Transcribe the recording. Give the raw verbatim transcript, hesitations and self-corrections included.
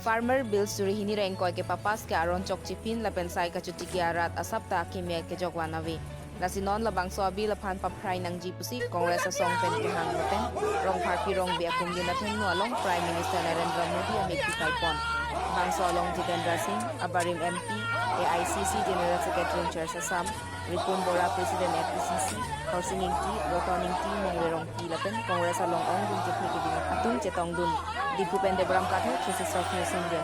Farmer Bill suri hini ra ingkoi kepapass ke aron chokche pin lapen sai kachotiki arat asap ta akeme kejok van ave. Lasi non labangso a-bill aphan paphrai nangji pusi Congress asong pen kehang lapen Rongpharpi Rongbi akumdin athengno along Prime Minister Narendra Modi amek pi kalpon. Bangso along Jitendra Singh, abarim M P, A I C C General Secretary in charge Assam, Ripun Bora President A P C C, Horsing Ingti, Roton Ingti, Mongre Rongpi lapen Congress along ongdung chephe keding atum chetongdun. Diphu pen Deboram Kathar, Three Sisters News India.